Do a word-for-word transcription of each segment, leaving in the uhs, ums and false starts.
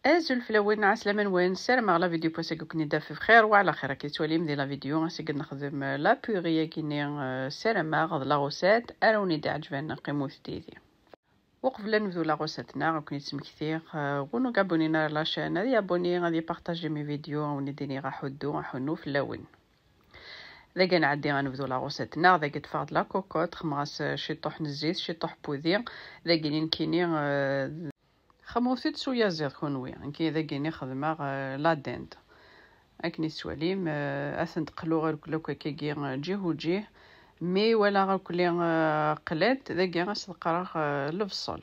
Azul fell-awen, ɛeslama-nwen, ssarameɣ la vidéo n wass-agi ad ken-id-taf bxir wa ɛla xir. Akken tettwalim di la vidéo, ass-agi ad nexdem la purée-agi-nni, eh, ssarameɣ d la recette ara wen-d-iɛeǧben, qqimet yid-i. Uqbel ad nebdu la recette-nneɣ, ad ken-id-smektiɣ, eh, win ur abonné ara la chaîne, ad yabonné, ad ypartaji mes vidéos, ad wen-d-iniɣ aḥuddu, aḥunnu fell-awen. Dagi ad nɛeddi ad nebdu la recette-nneɣ, dagi ṭṭfeɣ-d la cocotte, xedmeɣ-as, eh, ciṭuḥ n zzit, ciṭuḥ n wudi, dagi nekkini, eh, xemmet-d s uyaziḍ kunwi. Nekk dagi-nni xedmeɣ, eh, la dinde. Akken i tettwalim, eh, ad tent-qluɣ irkel akk akkagi, eh, ǧih u ǧih. Mi walaɣ akli, eh, qlant, dagi ad s-ḍeqqreɣ, eh, lebṣel.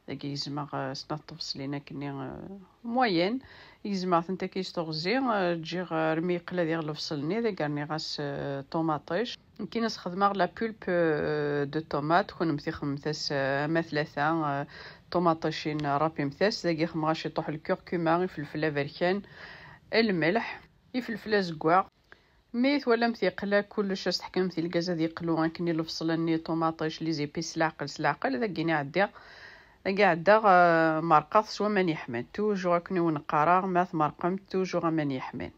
Dagi gezmeɣ, eh, snat tebṣlin akkenni, eh, moyenne. Gezmeɣ-tent akka s teɣzi, eh, ǧǧiɣ, eh, armi yeqla diɣ lebṣel-nni, dagi rniɣ-as, eh, ṭumaṭic. Nekkini as-xedmeɣ la pulpe, euh, de tomate, kunemti xedmemt-as, euh, ama tlata, euh, ṭumaṭicin, euh, rapimt-as. Dagi xedmeɣ-as ciṭuḥ lkurkuma, ifelfel aberkan, lmelḥ, ifelfel azeggaɣ. Mi twalamt yeqla kullec, as-teḥkamt i lgaz ad yeqlu, akken i lebṣel-nni, ṭumaṭic, les épices s leɛqel, s leɛqel, dagi-nni ɛeddiɣ. Dagi ɛeddaɣ, euh, merqeɣ s waman yeḥman. Toujours akken i wen-qqareɣ, ma tmerqemt, toujours aman yeḥman.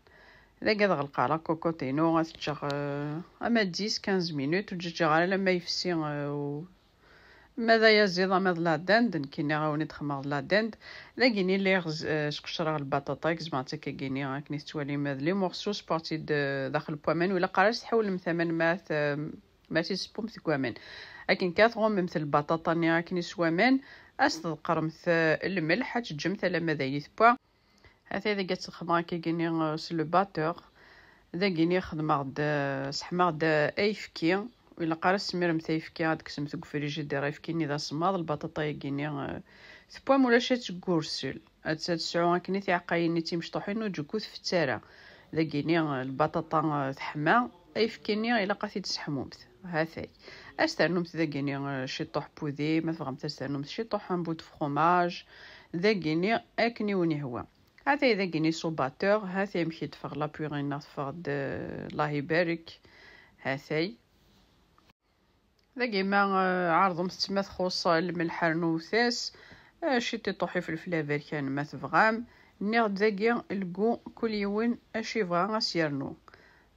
Dagi ad ɣelqeɣ la cocotte-inu, ad t-ǧǧeɣ, euh, ama dix, quinze minutes, ur ǧǧiɣ ara alamma yefsi, euh, u-, ma d ayaziḍ, ama d la dinde, nekkini ad wen-id-xedmeɣ d la dinde. Dagi-nni lliɣ z-, euh, sqecreɣ lbaṭaṭa, gezmeɣ-tt akkagini, akken i tettwalim, d les morceaux, sewweɣ-tt-id, euh, daxel n waman, ur ilaq ara ad s-tḥawlemt aman ma t-, ma t-id-tessewwemt deg waman. Akken kan tɣummemt lbaṭaṭa-nni akken s waman, ad s-tḍeqqremt, euh, lmelḥ, ad teǧǧemt alamma d ayen i tewwa. Hatay dagi ad tt-xedmeɣ akkagini, euh, s le batteur. Dagini xedmeɣ-d, euh, seḥmaɣ-d, euh, ayefki. Ur ilaq ara tesmiremt ayefki, ad tekksemt deg ufrijidir ayefki-nni d asemmaḍ. Lbaṭaṭa-yagini, euh, tewwam ulac ad teggursil. Ad, ad tesɛu akken i tiɛeqqayin-nni d timecṭuḥin, ur ǧǧuku tfett ara. Dagini, euh, lbaṭaṭa, euh, teḥma, ayefki-nni ilaq ad t-id-tesseḥmumt. Hatay. Ad s-ternumt dagini, euh, ciṭuḥ n wudi, ma tebɣamt ad s-ternumt ciṭuḥ un bout de fromage. Dagini akken i wen-ihwa. Hatay dagini s ubatteur, hatay amek i d-teffeɣ la purée-nneɣ, teffeɣ-d, euh, Allah ibarek. Hatay. Dagi ma, euh, ɛerḍemt-tt ma txuṣṣ, euh, lmelḥ rnut-as, euh, ciṭiṭuḥ ifelfel aberkan ma tebɣam. Nniɣ-d dagi lgu kul yiwen acu yebɣa ad s-yernu.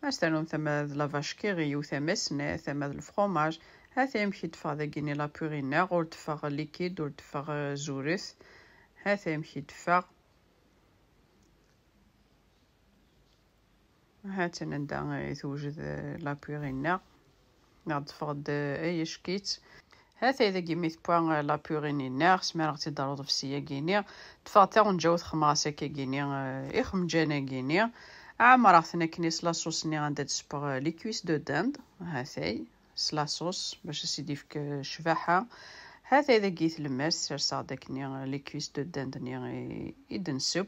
Ad s-ternum tama d la vache qui rit, yiwet tama snat, tama d lefromaj. Hatay amek i d-teffeɣ dagini la purée-nneɣ, ur d-teffeɣ liquide, ur d-teffeɣ, euh, zuret. Hatay amek i d-teffeɣ. Ha-tt-an anda i tewjed, eh, la purée-nneɣ. Neɣ d-teffeɣ-d, eh, ay acek-itt. Hatay dagi mi tewwa, eh, la purée-nni-nneɣ, smireɣ-tt-id ɣer uḍebsi-agi-nni. Ṭṭfeɣ taɣenǧawt xemɣas akkagi-nni, eh, ixemǧan-agi-nni. Ɛemreɣ-ten akken s la sauce-nni anda d-sewweɣ, eh, les cuisses de dinde. Hatay. S la sauce, bac ad s-id-yefk, eh, ccbaḥa. Hatay dagi tlemmast, serseɣ-d akken, eh, les cuisses de dinde-nni i, i d-nseww.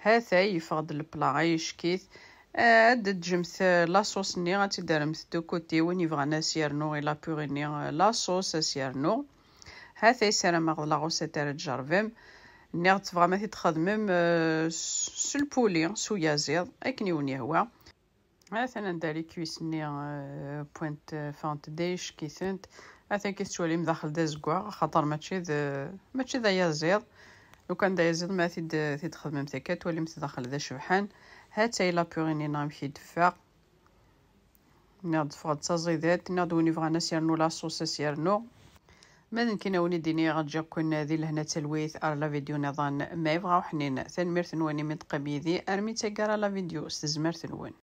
Hatay yeffeɣ-d lepla, ay acek-it. Eh, ad d-teǧǧemt, eh, la sauce-nni, ad tt-id-terremt de côté. Win yebɣan ad s-yernu i la purée-nni, eh, la sauce ad s-yernu. Hatay, ssarameɣ d la recette ara tjerrbem. Nniɣ tebɣam ad t-id-txedmem, eh, s, s lpuli, s uyaziḍ, akken i wen-yehwa. Atan anda les cuisses-nni, euh, wwant, euh, ffɣent-d ay acek-itent. Atan akken tettwalim daxel d azeggaɣ, axaṭer mačči d, mačči d ayaziḍ. Lukan d ayaziḍ ma t-id, t-id-xedmemt akka, twalimt daxel d acebḥan. Hatay la purée-nni-nneɣ amek i d-teffeɣ. Nniɣ-d teffeɣ-d d taẓidat, nniɣ-d win yebɣan ad s-yernu la sauce ad s-yernu. Ma d nekkini a wen-id-iniɣ ǧǧiɣ-ken di lehna d talwit ar la vidéo niḍen, ma yebɣa uḥnin. Tanemmirt-nwen imi d-teqqim yid-i armi d taggara la vidéo s tezmert-nwen.